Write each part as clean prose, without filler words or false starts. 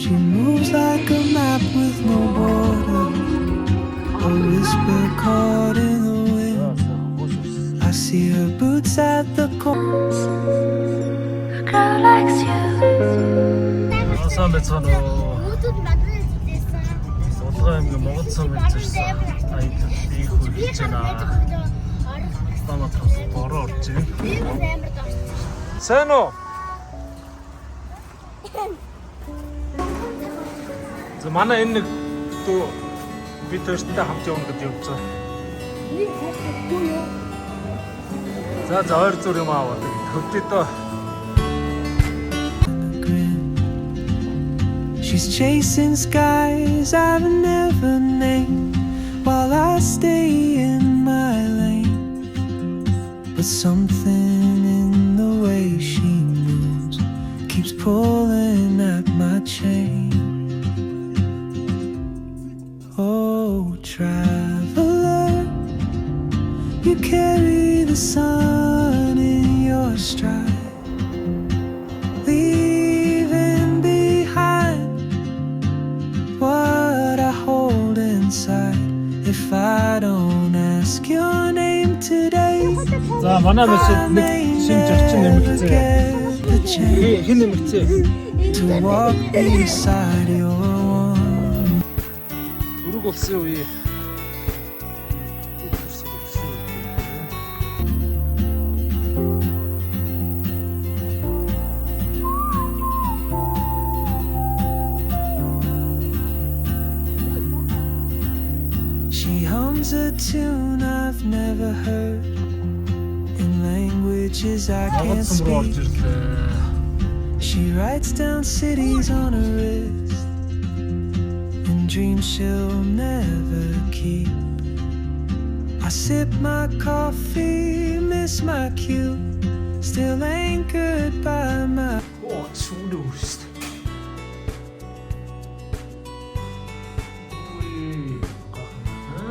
She moves like a map with no borders, a whisper caught in the wind. I see her boots at the corner. Girl likes you. Сайн байцгаана уу? Хүүхдүүд мадны зүтээсэн. Судалгаа аймгийн Монгол сумыг зорьсон аялал их хүргэж байна. Улаанбаатараас бороо орж байна. Амар дорцсон. Сайн уу? За манай энэ нэг дүү бид хоёртой хамт явна гэдээ явцсан. Нэг хайртай дүү юу? За за ойр зүр юм аваад хөвдөө дөө. Grin. She's chasing skies I've never named while I stay in my lane. But something in the way she moves keeps pulling at my chain. Oh, traveler, you carry the sun in your stride, leaving behind what I hold inside. If I don't ask your name today, За манай I машид нэг may шинэ зочин never нэмэгцээ. get the chance Хэн нэмэгцээ? to walk beside your one. Өрөг болсон үе. Өрсөд өгсөн үе. She hums a tune I've never heard in languages I Монгол can't сум руу орж speak. ирлээ. She writes down cities on her wrist and dreams she'll never keep. I sip my coffee, miss my cue, still anchored by my. Оо шүүрээ өрсөд. Үй, гахна.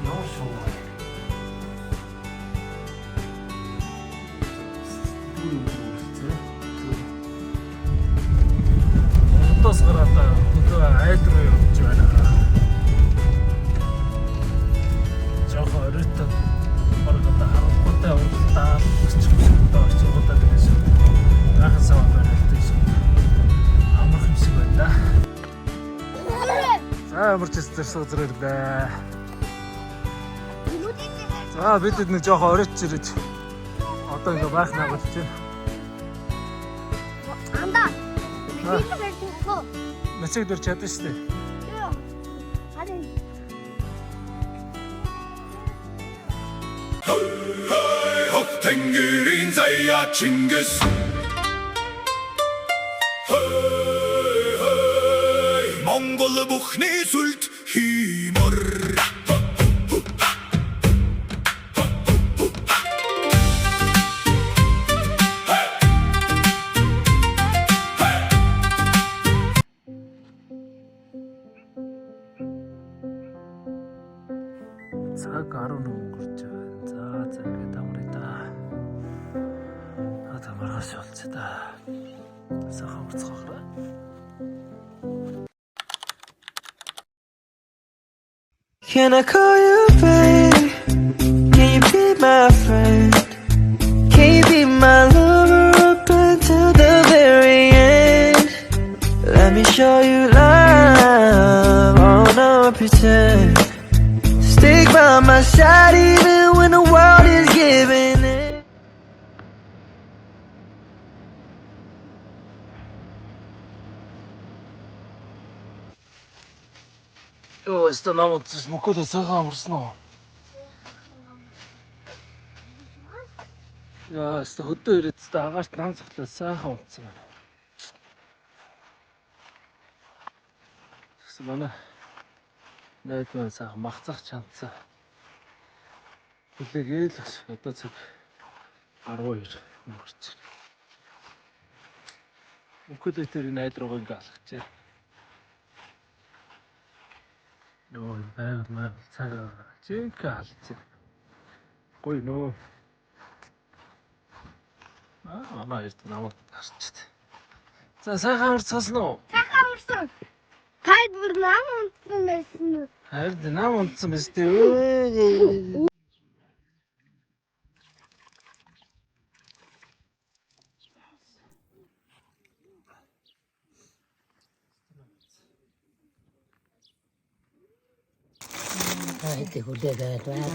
Яа шуу. Дүүр өрсөд. Монтос гараад хөдөө айл руу явж байна. Жохо оройтой бараг одоо харанхуйтай уралдаа очих юм шиг одоо очингуудаа тэгээс гайхан сав байна л тийш амарх юм шиг байна да. За ямар ч зэрэг газар ирлээ. За бид нэг жоохон оройч ирэж одоо ингээ байх наагуулж байна. Анда. Би л барьсан. Нацэг дөр чадсан шүү дээ. Харин Хог тэнгэрийн заяа Чингис. Хей, хей, Монгол бүхний сүлд хиймор. Цаг 11 өнгөрч байна. За за ингээд амрая да. Аа за маргааш уулзъя да. Сайхан амарцгаахраа. Can I call you babe? Can you be my friend? Can you be my lover up until the very end? Let me show you love, oh no pretend. Stick by my side even when the world is giving in. Йоо, өстө нам үзсэн мөхөдөө сайхан амарсан уу? Яа, өстө хөдөө ирээд өстө агаарт нам цохлоо сайхан унтсан байна. Тэгсэн манай найз маань сайхан махцах чанцсан. Хүлээгээл бас одоо цаг 12 өнгөрч байна. Мөхөдөө тэр энэ айл руугаа ингээ алхажээ. Нөө байгаль байгаль цаг жинхэнэ халдсан. Гоё нөө. Аа манай хоёрт намайг харчт. За сайхан амарцгаасан уу? Сайхан амарсан. Та бүр нам унтсан байсан уу? Харин нам унтсан биз дээ. Та хэдий хүлээгээд байна.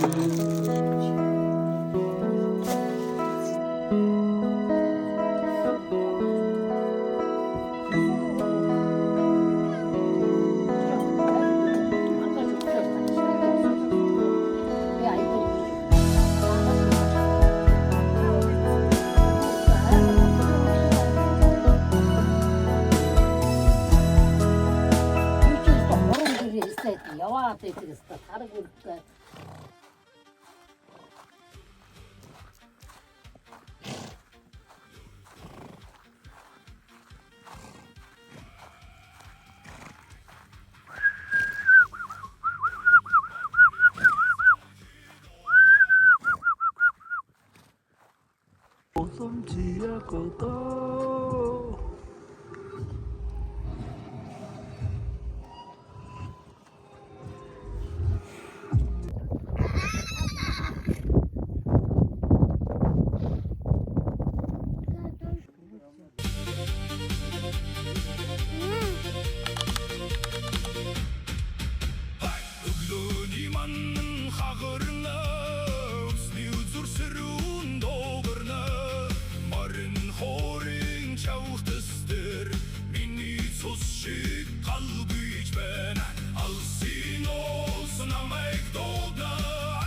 Яваад байдаг хэвээр тараг үлдээ. Боломжтой. Өглөөний манан хагарна, Өсний үзүр сэрүүн дуугарна. Морин хоорын чавхтас дээр миний цус шиг галбиж байна. Алсын уулс намайг дуудна,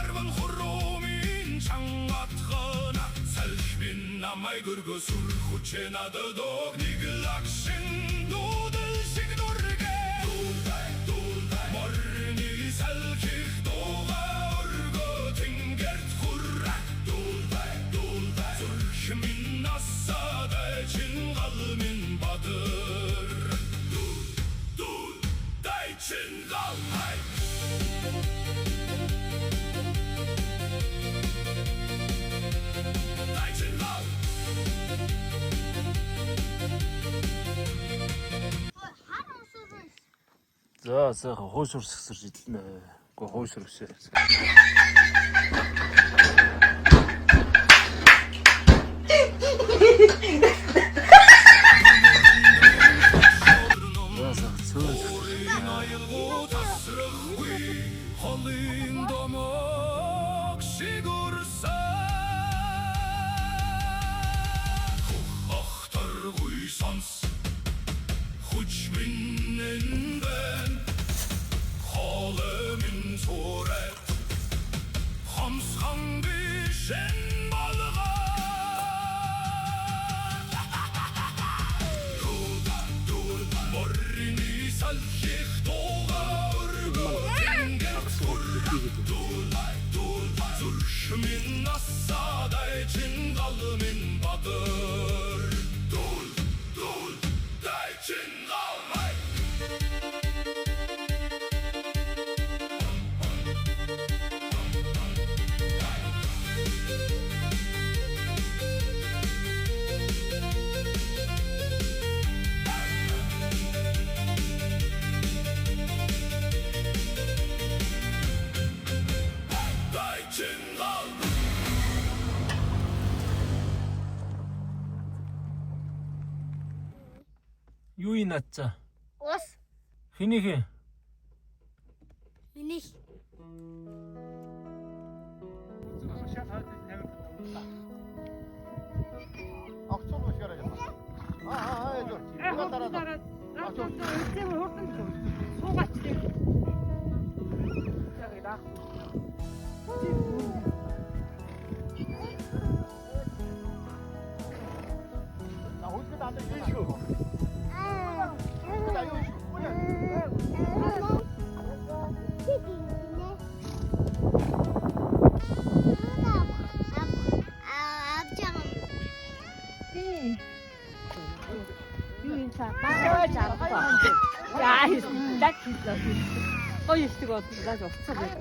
Арван хуруумын чангатгана. Салхи минь намайг өргөсөр хүчээ надад өг. Нэг лагшин нүүдэл шиг нүргэ. Дуулдай, дуулдай. Морины салхих дууга өргө тэнгэрт хүрэх. Дуулдай, дуулдай. Зүрх минь насаадай чин гал минь бадар. Дүүл, дүүл, дай чин гал хай. Дай чин гал. Хар усуурын. За сайхан хуушур сэгсэрч идэлнэ. Үгүй хуушур биш. За сайхан цөөн сэгсэрч. Аюулгүй тасрахгүй холын домог шиг урсан. Хөх огторгүй сонс хүч минь энэ байна. Хоолой минь цуурайт хомсхон биш энэ болгоо. Морины салхих дууга өргө тэнгэрт хүрэх. Дуулай, дуулай. Зүрх минь насаадай чин гал минь бадар. Дуул, дуул, дай чин гал хай. Дай чин гал. Юу юм нацаа? Ус. Хэнийх юм? Миний. Авч байгаа юм. Юу юм цаа баа жаргах. Яа лаг хийлээ. Гоё ихдэг бол лаг уцсан байх.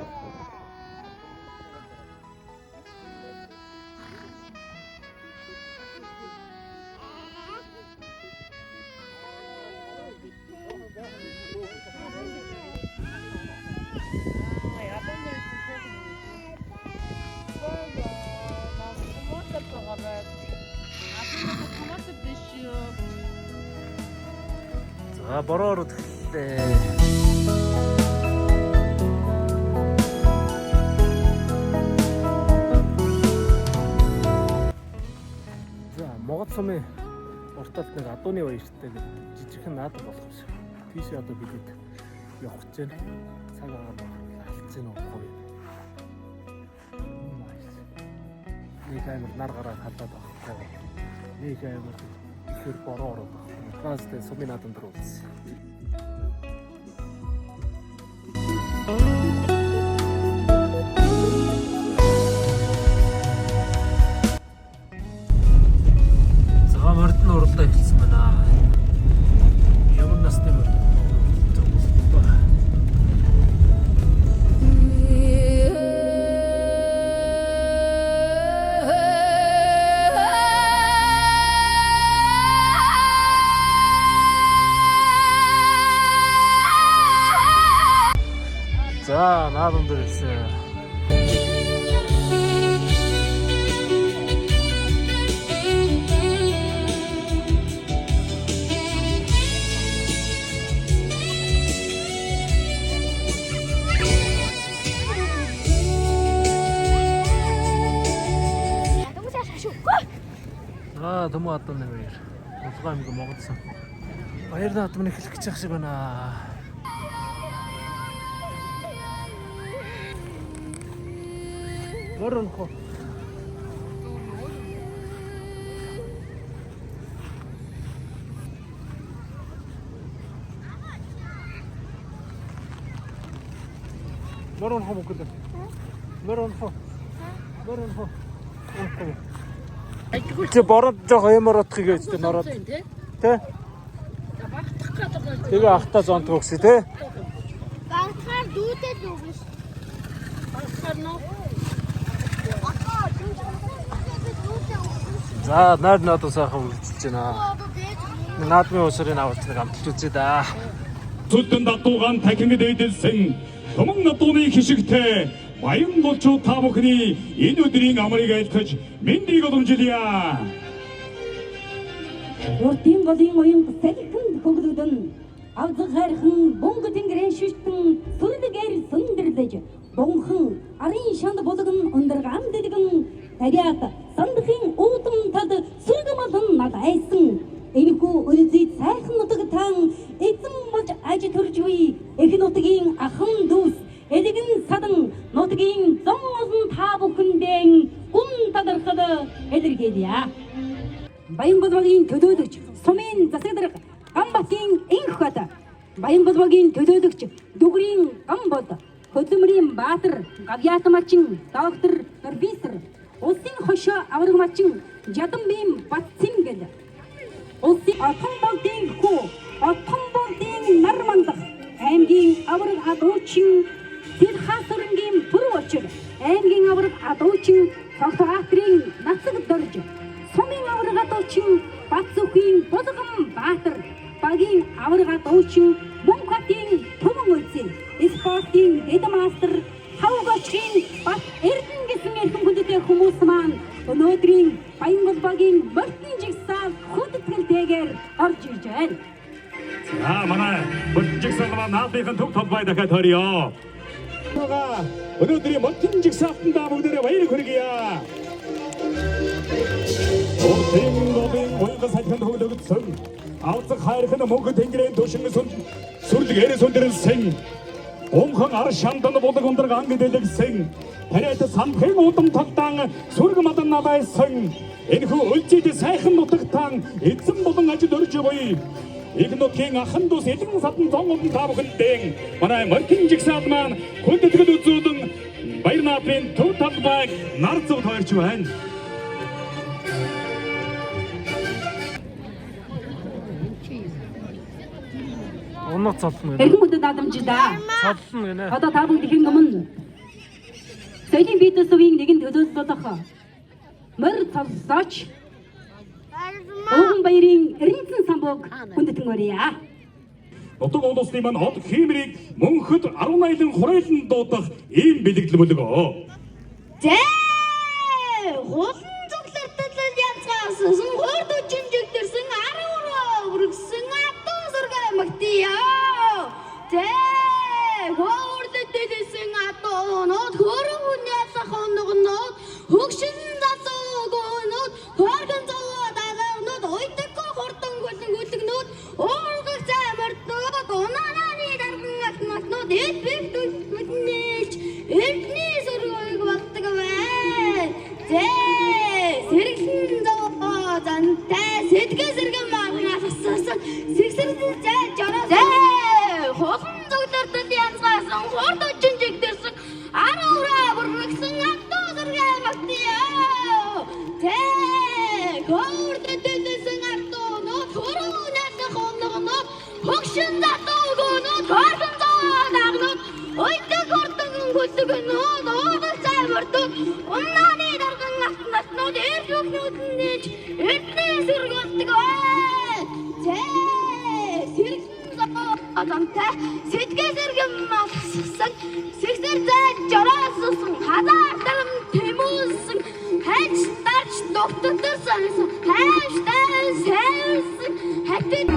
За бороо ороод эхэллээ. За Монгол сумын урталт нэг адууны баяртай нэг жижигхэн наадам болох юм шиг. Тийшээ одоо бид явах гэж байна. Цаг агаар алдсан уу гоё. Nice. Нэг амар нар гараад халаад байхгүй. Нэг амар ихээр бороо ороод байхгүй. Траастай сумын наадам дээр уулзсан. За морд нь уралдаа эхэлсэн байна. Ямар насны морд? За наадам дээр ирсэн. Аа төмөн адууны баяр. Улгаан аймаг Монголсон. Баяр наадам нь эхлэх гэж байх шиг байна. Морь унах уу? Морь унах уу мөнгө? Морь унах уу? Морь унах уу? Унах уу? Чи бороод жоох ямар утгыг гэж тэ нороод тэ? Тэгээ ахта зонтгоо гэсэн тэ? Багтахаар дүүтэй л өгнө. Багтахаар нөө. За наад наадам сайхан үргэлжилж байна. Наадмын усрын авалт нэг амталж үзье да. Зүлдэн датуугаан тахинд дээдэлсэн томон надууны хишигтэй баян болчуу та бүхний энэ өдрийн амрыг айлтгаж мэндийг удамжилъя. Урдын голын уян салхинд хөглөгдөн авзаг хайрхан бонго тэнгэрээ шүштэн сүрлэгээр сөндөрлөж бонхон арын шанд булган ундаргаан дэлгэн тариад сандахын уудам тад сүргэмалан над айсан энэхүү үлзий сайхан нутаг таан эзэн болж аж төрж буй эх нутгийн ахан дүүс элэгэн садан нутгийн зон олон та бүхэндээ гүн талархал илэрхийлье. Баянболбогийн төлөөлөгч Сумын засаг дарга Ганбатын инх бат Баянболбогийн төлөөлөгч Дүгрийн Ганбол Хөдөлмөрийн Баатар Гавьяатмачин доктор профессор Улсын хошоо аврагмачин Жадамбийн Батцэнгэл Улсын отон болдын хүү отон болдын нар мандах аймгийн авраг адуучин Сэлхаасүрэнгийн пүрэв очир аймгийн авраг адуучин Цогцоатрын нацаг дорж Сумын авраг адуучин Батсүхийн Булган Баатар багийн авраг адуучин Мөнхатын Түмэн үлзий спортын дэд мастер Хавгочгийн Бат Эрдэн гэсэн эрхэм хүндэтэй хүмүүс маань өнөөдрийн Баянгол багийн мөртөн жигсаал хүндэтгэлтэйгээр орж ирж байна. За манай мөлжигсаалма наадмын төв талбай дахиад хорьё. Өнөөдрийн мөлжин жигсаалтанд бүгдээрээ баяр хүргье. Урдын голын уян салхинд хөглөгдсөн. Авцах хайрхан мөнх тэнгэрийн түшин сүн сүрлэг сүндэрэлсэн. Умхан ар шандан булаг ундраг анги дэлгсэн. Тариад самхын удам талдаан сүрэг мадан надайсан. Энэхүү өлжид сайхан нутагтаан эзэн болон ажид өрж буй. Их нутгийн ахан дүүс элгэн садан зон удан та бүхэндээ манай моркин жигсаал маань хүндэтгэл үзүүлэн баяр наадмын төв талбайг нар зөв тойрч байна. Унаг цолно гинэ. Эрхэм хүндэт наадамжидаа. Цолно гинэ. Одоо та бүгдийн өмнө соёлын бие даасвын нэгэн төлөөлөл болох морь цоллооч Өвгөн баярын Эренцэн самбууг хүндэтэн өрье. Нутаг улсны маань од хиймрийг мөнхөд 18 хурайлан дуудах ийм бэлэгдэл бөлгөө. Зэ! Хулан зүглэртэл янзгаасан, хурд үжин жигдэрсэн, 13 өргөсөн адуу сургай аймагт сэргэн мангассан сэгсэр зай жороо зай хулан зүглэрдэнд янзгаасан хурд өчн жигдэрсэн ар ураа бүргсэн аттуу сэргээ магтъя. Тэ көөрдөдсөн аттуу нөө төрөө наадах хомногноо хөгшин затуу өгөөнөө торхон зоо дагнууд уйдаг хурдан хөлдөгнөө нуудал цаймордог умнааны дарган автнатнууд эрг өгнүүд нь нээж эрдний сэрэг болдог бай. Тэ сэргэн зоо адамтай сэтгэл сэргэн малссан сэгсэр зай жорооссон хазаар дарам тэмүүлсэн хайж дарж дугтатарсан хайштай сайрсан хатид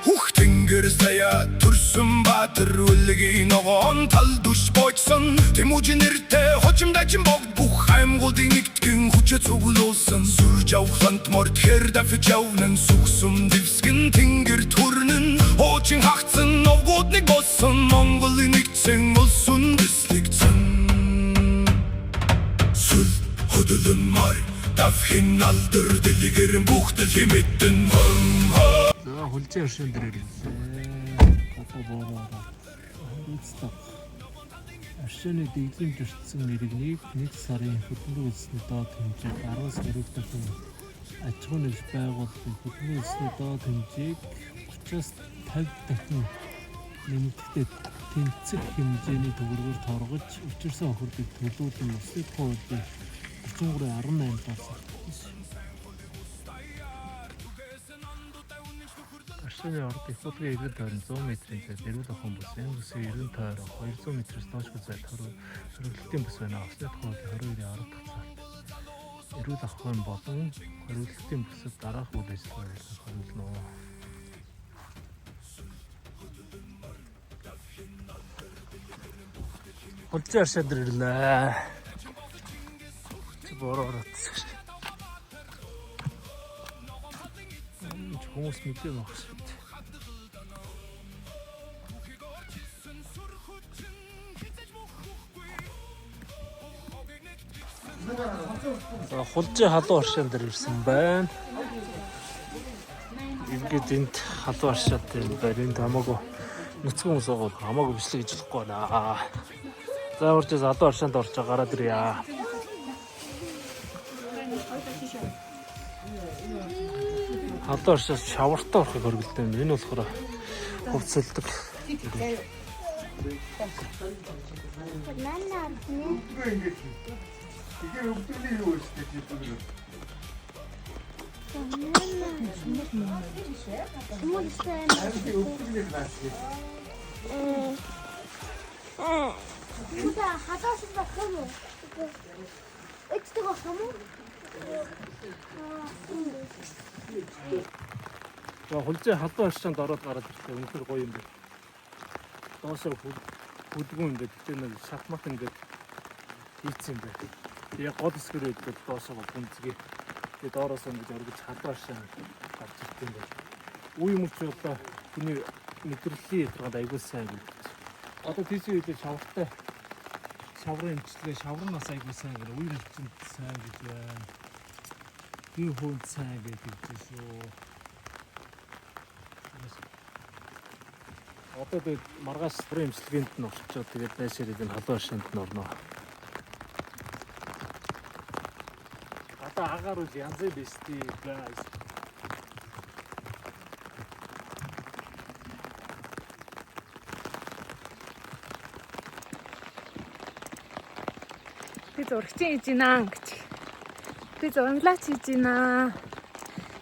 Бүх тэнгэр сая төрсөн баатар үлгийн ногоон тал дүш бойцсон Тэмүүжин нэртэй хожимдажин богд бүх аймгуудын нэгтгэн хүчээ цуглуулсан Сүр жавхлант морд хэр давхиж явнан сүхсүм дэвсгэн тэнгэр төрнөн Хуучин хагцсан новгууд нэг болсон Монголын нэгдсэн улс үндэслэгдсэн Сүл хөдөлөн мар давхин алдар дэлгэрэн бүх дэлхий мэдэн. За, хүлжээ өршөөн дээр ирлээ. Одоо буураа. Үүсдэг. Оршооны дэглэмж өртсөн иргэнийг 1 сарын хөдөлмөр үйлсний доод хэмжээг 10-аас 20 дахин аж ахуйн нэгж байгууллагын хөдөлмөр үйлсний доод хэмжээг 30-аас 50 дахин нэмэгдэхдээ тэнцэх хэмжээний төгрөгөөр торгож учирсан хохирлыг төлөөлөн усны тухай хуулийн 33.18 доор. Оршооны орд их хулгын эргэн тойрон 100 метрийн зайд эрүүл ахуйн бүс, энэ бүсийн эргэн тойрон 200 метрээс доошгүй зайд хориглолтын бүс байна. Усны тухай хуулийн 22-ийн 10 дахь цаалт. Эрүүл ахуйн болон хориглолтын бүсэд дараах үйл ажиллагаа явуулах хориглоно. Хулжин аршаа дээр ирлээ. Чи бороо ороод. Хүмүүс мэдээ байх шүү дээ. За, хулжин халуун оршин дээр ирсэн байна. Ингээд энд халуун оршоод юм байна. Энд хамаагүй нүцгэн хүмүүс байгаа бол хамаагүй бичлэг хийж болохгүй байна. За, урьж халуун оршинд орж гараад ирье. Халуун оршиос шавартай орохыг хөргөлдөв юм. Энэ болохоор хувцалдаг. Хадаас байх юм уу? Ичдэг байх юм уу? За, хулжин халуун оршинд ороод гараад ирлээ. Үнэхээр гоё юм байна. Доошоо хүлгүүн юм байна. Тэгтээ нэг шатмат ингээд хийцэн юм байна. Тэгээ гол хэсгэр өгдөг доошоо гүнзгий. Тэгээ доороос ингэж оргиж халуун оршин гарч ирд юм байна. Үе мөч одоо хүний мэдрэлийн ядаргаанд аягүй сайн гэдэг. Одоо тийшээ үедээ шавартай шаврын эмчилгээ, шавар нь бас аягүй сайн гэнэ. Үе мөчөнд сайн гэж байна. Би хүнд сайн гэдэг шүү. Одоо тэгээд маргааш бүрийн эмчилгээнд нь орчоод тэгээд байшаар энэ халуун оршинд нь орно. Одоо агаар үл янз бүр биш тий guys. Би зурагчин хийж гинэ гэж. Би зурамлаач хийж гинэ.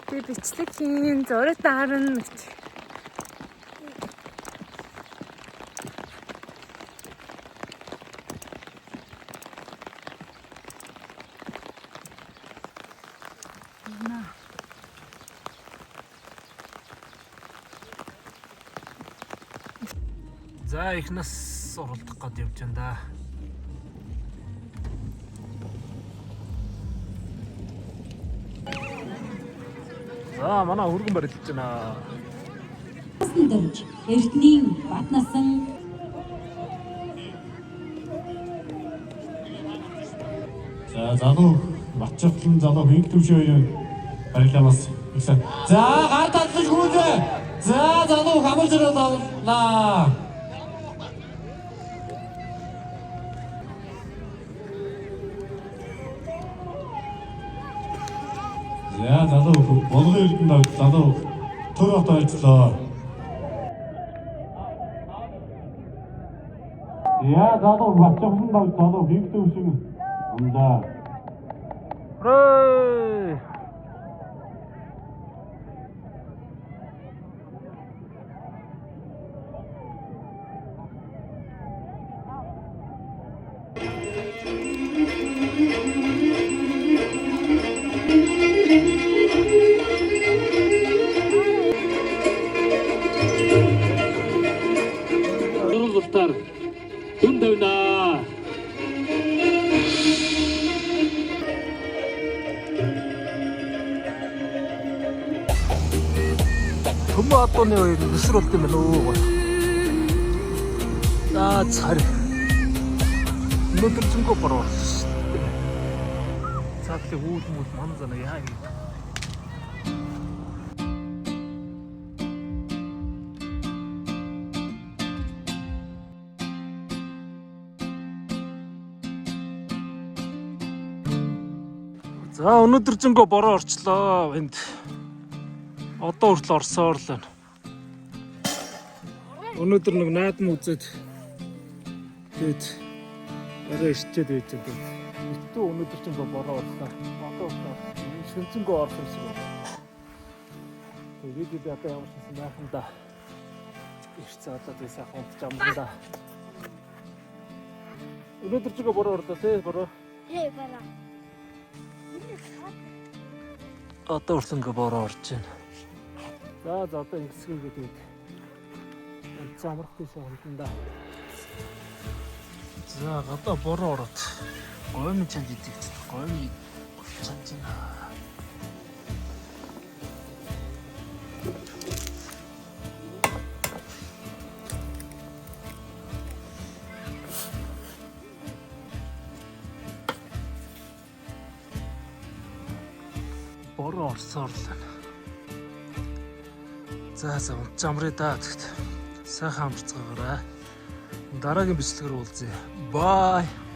Би бичлэг хийн, зураг дарна гэж. За их нас уралдах гээд явж байна да. За манай өргөн барилж байна. Дөрж Эрдэнийн Батнасан За залуу Батчатлан залуу хинг төвшөө барилаа бас их сайн. За гар татлаж гүйзээ. За залуу хамар зэрэг авлаа. За залуу болгон эрдэнэ залуу төр хот ойцлоо. За залуу Батчатлан залуу хинг төвшин ундаа. Хөрөө! Дөрвөн зуртаар дүн тавина. Төмөө адууны хоёр нүсэр болд юм байна өө. За цар. Өнөөдөр зөнгөө бороо шүү дээ. Цаатлыг үүл мүл ман зана яа юм. За өнөөдөр зөнгөө бороо орчлоо энд. Одоо хүртэл орсоор л байна. Өнөөдөр нэг наадам үзээд тэгээд орой ирчээд байж байгаа. Битүү өнөөдөр чинь бороо орлоо. Одоо хүртэл шүнцэнгөө орох юм шиг байна. Тэгээд видео би одоо ямар ч байсан майхан да. Ирсэн одоо тэгээд сайхан унтж амран да. Өнөөдөр чинь бороо орлоо тий бороо. Ээ бара. Одоо хүртэл ингээ бороо орж байна. За за одоо ингэсгээ гэдэг. Унтсан амрах тийш унтан да. За гадаа бороо ороод гоймон чанж идэг. Гоймон чанж байна. Бороо орсоор л байна. За за унтж амрая да тэгт. Сайхан амарцгаагаарай. Дараагийн бичлэгээр уулзъя. Bye.